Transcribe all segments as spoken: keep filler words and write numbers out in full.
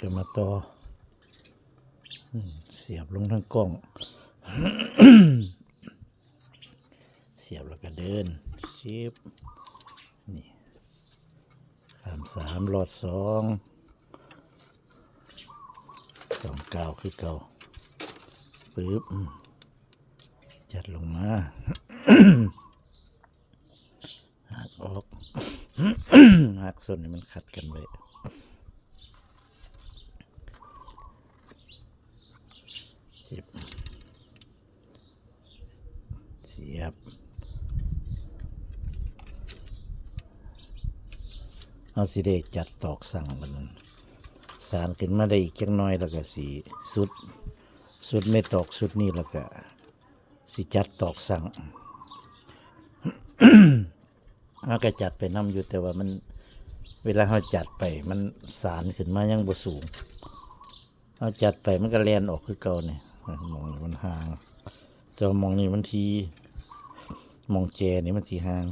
จะมาต่อ อืม เสียบลงทั้งกล้อง เสียบแล้วก็เดิน ชิบ นี่ ข้ามสาม ลอดสอง สองกาวคือเก่า ปึ๊บ อืม จัดลงมา หักออก หักส่วนนี้มันขัดกันไว้ เสียบ เสียบ เอาสิได้จัดตอกสั่งมัน สานขึ้นมาได้อีกจักหน่อยแล้วก็สิสุด สุดไม่ตอกสุดนี้แล้วก็สิจัดตอกสั่ง เฮาก็จัดไปนำอยู่ แต่ว่ามัน เวลาเฮาจัดไป มันสานขึ้นมายังบ่สูง เฮาจัดไปมันก็แล่นออกคือเก่านี่ หม่องนี้มันห่าง แต่ว่าหม่องนี้มันที หม่องแจนี่มันสิห่าง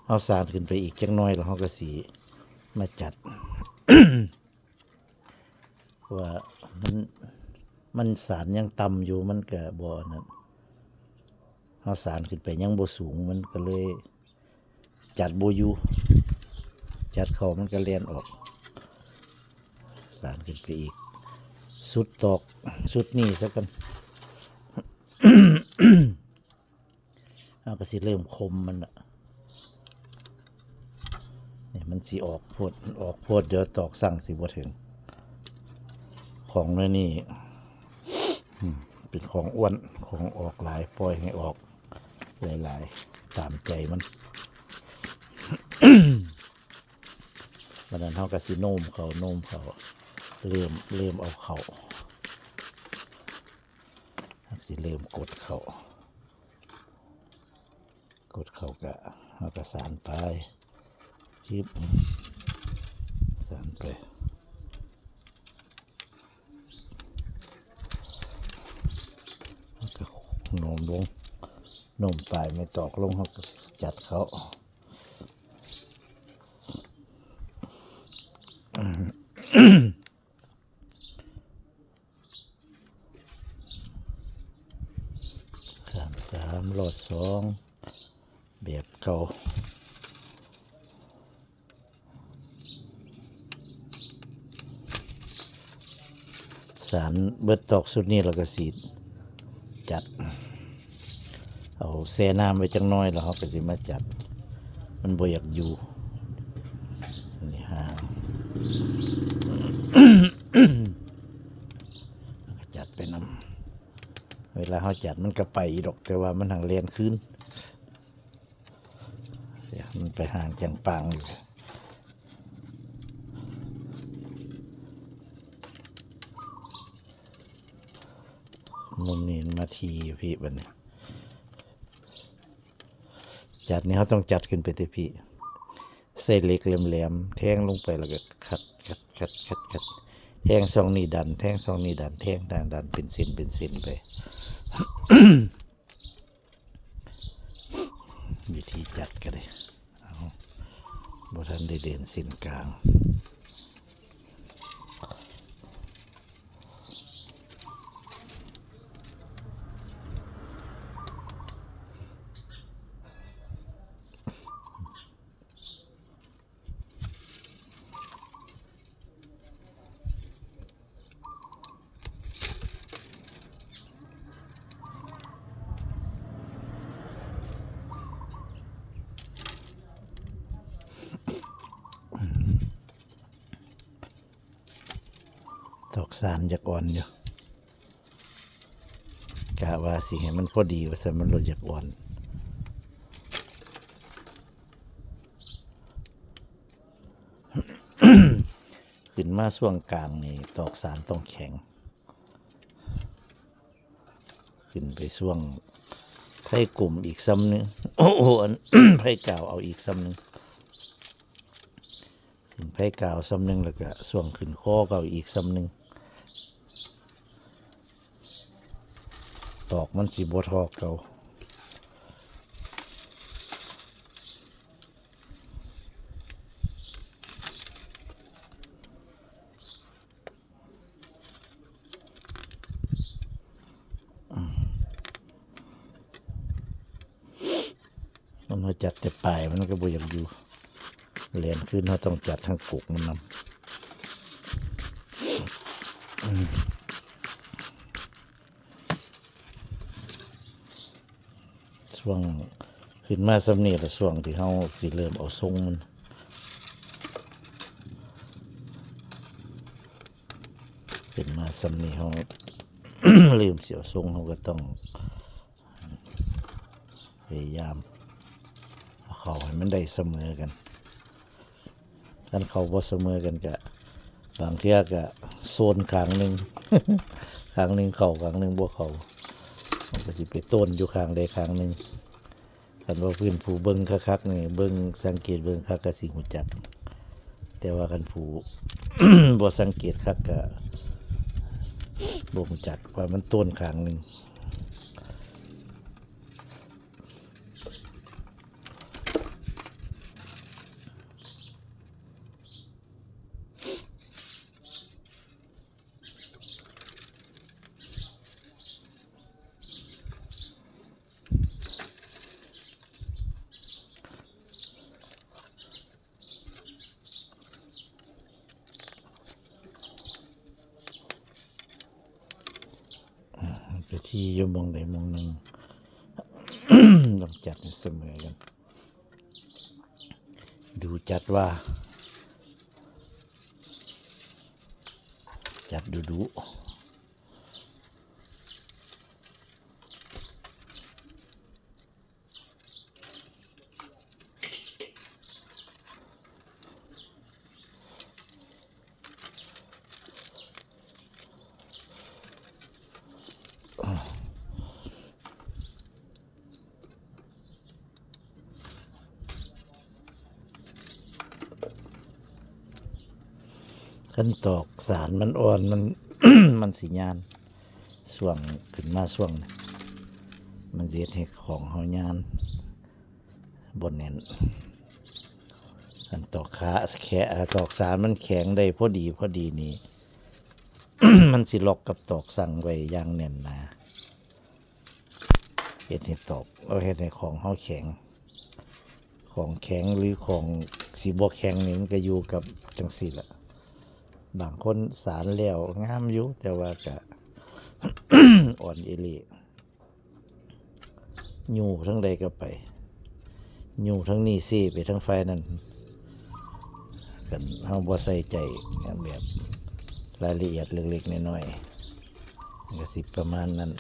เฮาสานขึ้นไปอีกจักหน่อยแล้วเฮาก็สิมาจัด เพราะว่ามัน มันสานยังต่ำอยู่ มันก็บ่อันนั้น เฮาสานขึ้นไปยังบ่สูง มันก็เลยจัดบ่อยู่ จัดเข้ามันก็แล่นออก สานขึ้นไปอีก สุดตอก สุดนี้ซะก่อน เฮาก็สิเริ่มคมมันละ นี่มันสิออกโพด ออกโพด เดี๋ยวตอกสั่งสิบ่ถึง ของในนี่ อืม เป็นของอ้วน ของออกหลาย ปล่อยให้ออกหลายๆ ตามใจมัน วันนั้นเฮาก็สิโน้มเข้า โน้มเข้า เริ่ม เริ่มเอาเข้า สิเริ่มกดเข้า กดเข้าก็ เฮาก็สานไป จิบ สานไป แล้วก็โน้มลง โน้มปลายไม่ตอกลง เฮาก็จัดเข้า ข้ามสาม ลอดสอง แบบเก่า สานเบิดตอกสุดนี้แล้วก็สิจัด เอาแช่น้ำไว้จักหน่อยแล้วเฮาก็สิมาจัด มันบ่อยากอยู่ นี่ห่าง แล้วก็จัดไปนำ เวลาเฮาจัดมันก็ไปอีดอก แต่ว่ามันหังแล่นคืน เดี๋ยวมันไปห่างจังปางอยู่ มุมนี้มาทีอยู่พี่บัดนี้ จัดนี่เฮาต้องจัดขึ้นไปติพี่ ใส่เหล็กแหลมๆ แทงลงไปแล้วก็ขัด ขัด ขัด ขัด ขัด แทงช่องนี้ดัน แทงช่องนี้ดัน แทงดัน ดันเป็นเส้น เป็นเส้นไป วิธีจัดก็ได้ เอา บ่ทันได้เดินเส้นกลาง ตอกสานอยากอ่อนอยู่ กะว่าสิให้มันพอดีว่าซั่น มันเลยอยากอ่อน ขึ้นมาช่วงกลางนี่ตอกสานต้องแข็ง ขึ้นไปช่วงไพ่กลมอีกซ้ำหนึ่ง โอ้โห อัน ไพ่กาวเอาอีกซ้ำหนึ่ง ขึ้นไพ่กาวซ้ำหนึ่ง แล้วก็ช่วงขึ้นคอก็เอาอีกซ้ำหนึ่ง ตอกมันสิบ่เท่าเก่า มันมาจัดแต่ปลายมันก็บ่อยากอยู่ แล่นขึ้นเราต้องจัดทั้งกกมันนำ อืม ช่วงขึ้นมาส่ำนี้ละ ช่วงที่เราสิเริ่มเอาทรงมัน ขึ้นมาส่ำนี้เรา เริ่มสิเอาทรง เราก็ต้อง พยายามเอาเข้าให้มันได้เสมอกัน คันเข้าบ่เสมอกันก็ บางเทื่อก็โซนข้างหนึ่ง ข้างหนึ่งเข้า ข้างหนึ่งบ่เข้า มันก็สิไปโตนอยู่ข้างใดข้างหนึ่ง คันว่าพื้นผู้เบิ่งคักๆนี่ เบิ่งสังเกตเบิ่งคักก็สิฮู้จัก แต่ว่าคันผู้ บ่สังเกตคักก็บ่ฮู้จักว่ามันโตนข้างหนึ่ง อ่า ไปที่อยู่หม่องใดหม่องหนึ่ง ต้องจัดให้เสมอกัน ดูจัดว่า จัดดูดู คันตอกสานมันอ่อน มัน มันสิย่าน ช่วงขึ้นมาช่วงนี้ มันสิเฮ็ดให้ของเฮาย่าน บ่แน่น คันตอกขาแข- เอ่อ ตอกสานมันแข็งได้พอดีพอดีนี่ มันสิล็อกกับตอกสั่งไว้อย่างแน่นหนา เฮ็ดให้ตอก เอา เฮ็ดให้ของเฮาแข็ง ของแข็งหรือของสิบ่แข็งนี่มันก็อยู่กับจั่งซี้ล่ะ บางคนสานแล้วงามอยู่ แต่ว่าก็ อ่อนเอเล่ ยู้ทางใดก็ไป ยู้ทางนี้ซี้ไปทางฝ่ายนั้น คันเฮาบ่ใส่ใจแบบรายละเอียดเล็กๆน้อยๆ มันก็สิประมาณนั้น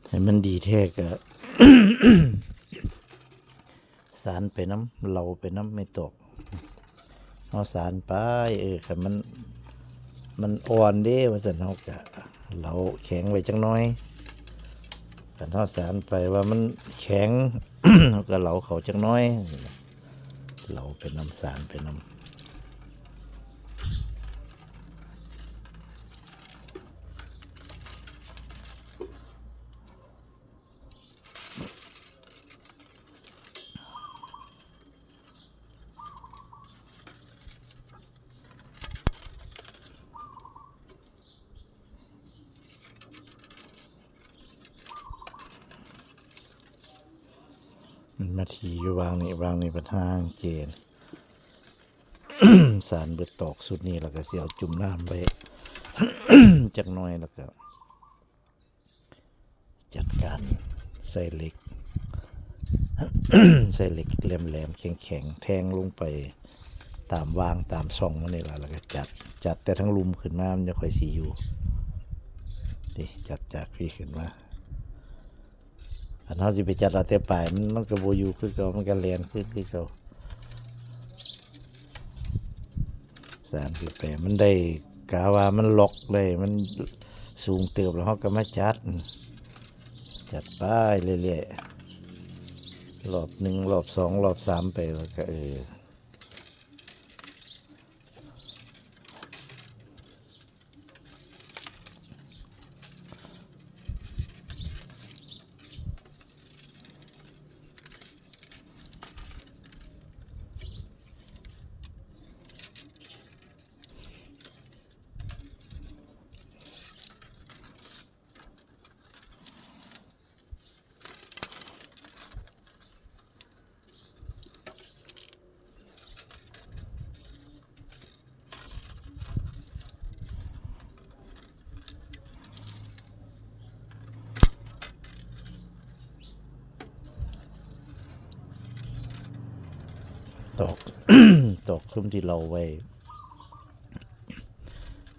ให้มันดีแท้ก็ สานไปนำ เลาไปนำ ไม่ตก เฮาสานไป เออ คันมัน มันอ่อนเด้ ว่าซั่น เฮาก็เลาแข็งไว้จักหน่อย คันเฮาสานไปว่ามันแข็ง เฮาก็เลาเข้าจักหน่อย เลาไปนำ สานไปนำมันมาทีอยู่วางนี่ วางนี่เป็นทางเจน สานเบิดตอกสุดนี้ แล้วก็สิเอาจุ่มน้ำไว้ จักหน่อย แล้วก็ จัดการใส่เหล็ก ใส่เหล็กแหลมๆ แข็งๆ แทงลงไปตามวางตามช่องมันนี่ล่ะ แล้วก็จัด จัดแต่ทั้งลุ่มขึ้นมา มันจะค่อยสิอยู่ นี่ จัดจากพี้ขึ้นมา คันเฮาสิไปจัดเอาแต่ปลายมัน มันก็บ่อยู่คือเก่า มันก็แล่นขึ้นคือเก่า สานขึ้นไป มันได้ กะว่ามันล็อกได้ มันสูงเติบแล้ว เฮาก็มาจัด จัดไปเรื่อยๆ รอบหนึ่ง รอบสอง รอบสามไป แล้วก็ เออ เ อกซุ่มที่เหลาไว้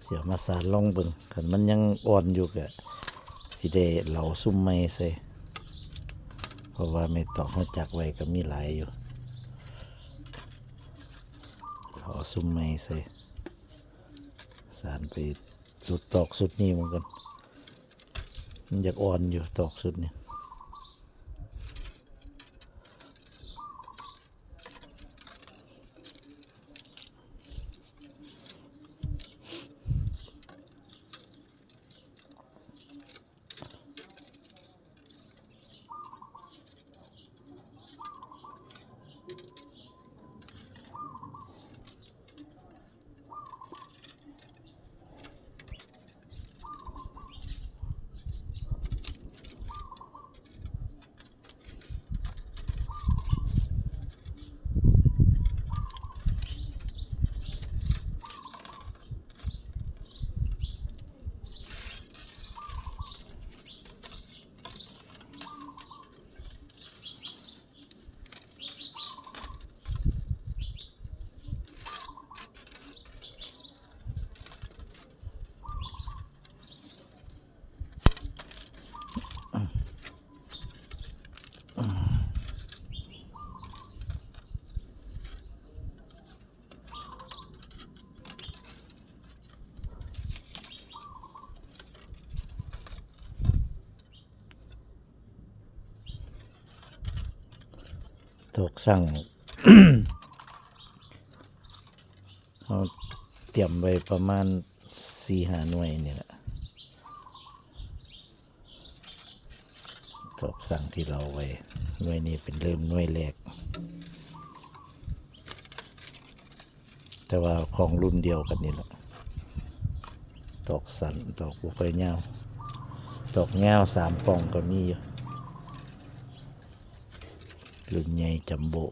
เสียมาสานลองเบิ่ง คันมันยังอ่อนอยู่ก็สิได้เหลาซุ่มใหม่ใส่ เพราะว่าแม่ตอกเฮาจักไว้ก็มีหลายอยู่ เอาซุ่มใหม่ใส่ สานไปสุดตอกสุดนี้เหมือนกัน มันอยากอ่อนอยู่ตอกสุดนี้ ตอกสั่ง เฮาเตรียมไว้ประมาณสี่ห้าหน่วยนี่แหละ ตอกสั่งที่เหลาไว้ หน่วยนี้เป็นเริ่มหน่วยแรก แต่ว่าของรุ่นเดียวกันนี่แหละ ตอกสั้น ตอกบ่ค่อยยาว ตอกยาวสามกล่องก็มีอยู่ รุ่นใหญ่จัมโบ้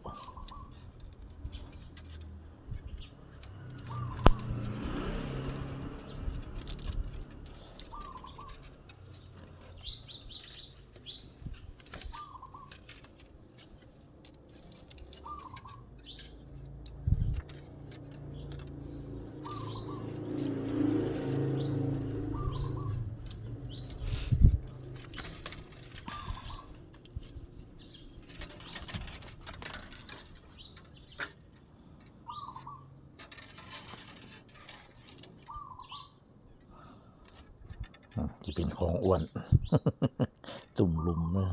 อ่ะ จะเป็นของอ้วน ตุ่มลุมเนอะ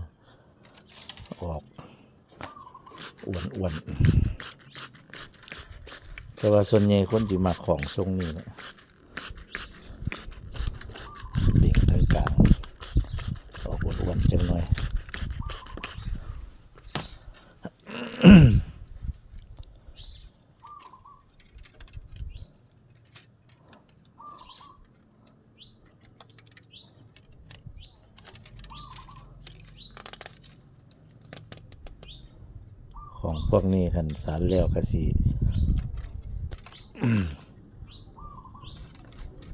ออก อ้วนๆ แต่ว่าส่วนใหญ่คนสิมักของทรงนี้แหละ เบ่งทางกลาง ออกอ้วนๆจังหน่อย ของพวกนี้คันสานแล้วก็สิ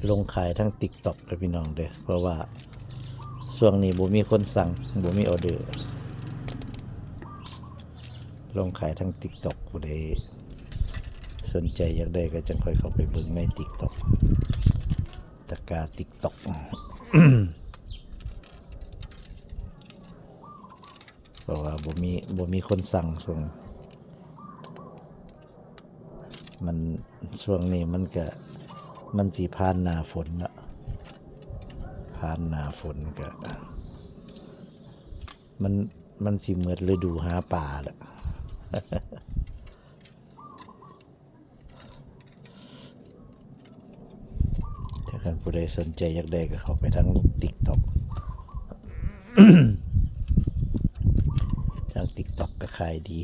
ลงขายทาง TikTok เด้อพี่น้องเด้อ เพราะว่าช่วงนี้บ่มีคนสั่ง บ่มีออเดอร์ ลงขายทาง TikTok ผู้ใดสนใจอยากได้ก็จั่งค่อยเข้าไปเบิ่งใน TikTok ตะกร้า TikTok เพราะว่าบ่มี บ่มีคนสั่งช่วง มัน ช่วงนี้มันก็ มันสิผ่านหน้าฝนละ ผ่านหน้าฝนก็ มัน มันสิหมดฤดูหาปลาละ ถ้าคันผู้ใดสนใจอยากได้ก็เข้าไปทาง TikTok ทาง TikTok ก็ขายดี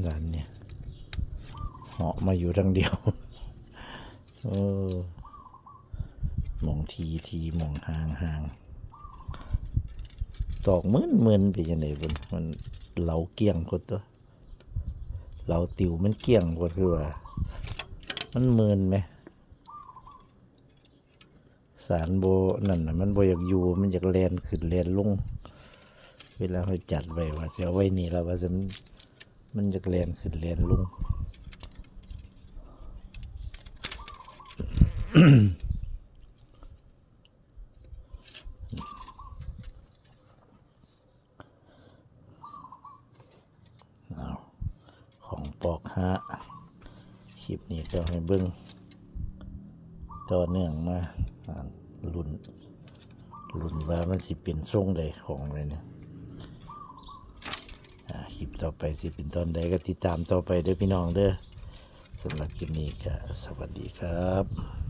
ด้านเนี่ย เหาะมาอยู่ทางเดียว เออ หม่องทีทีหม่องห่างห่าง ตอกเมินเมินไปยังไงบุญ มันเหลาเกลี้ยงโคตรตัว เหลาติวมันเกลี้ยงโคตรคือว่า มันเมินไหม สารโบนั่นน่ะ มันบ่อยากอยู่ มันอยากแล่นขึ้นแล่นลง เวลาเขาจัดไว้ว่าสิเอาไว้นี่แล้วว่าสิมัน มันอยากแล่นขึ้นแล่นลง เอา ของปอกฮะ คลิปนี้ก็ให้เบิ่งต่อเนื่องมา อ่า รุ่น รุ่นว่ามันสิเป็นทรงใดของเลยเนี่ย อ่า คลิปต่อไปสิเป็นตอนใดก็ติดตามต่อไปเด้อพี่น้องเด้อ สำหรับคลิปนี้ก็สวัสดีครับ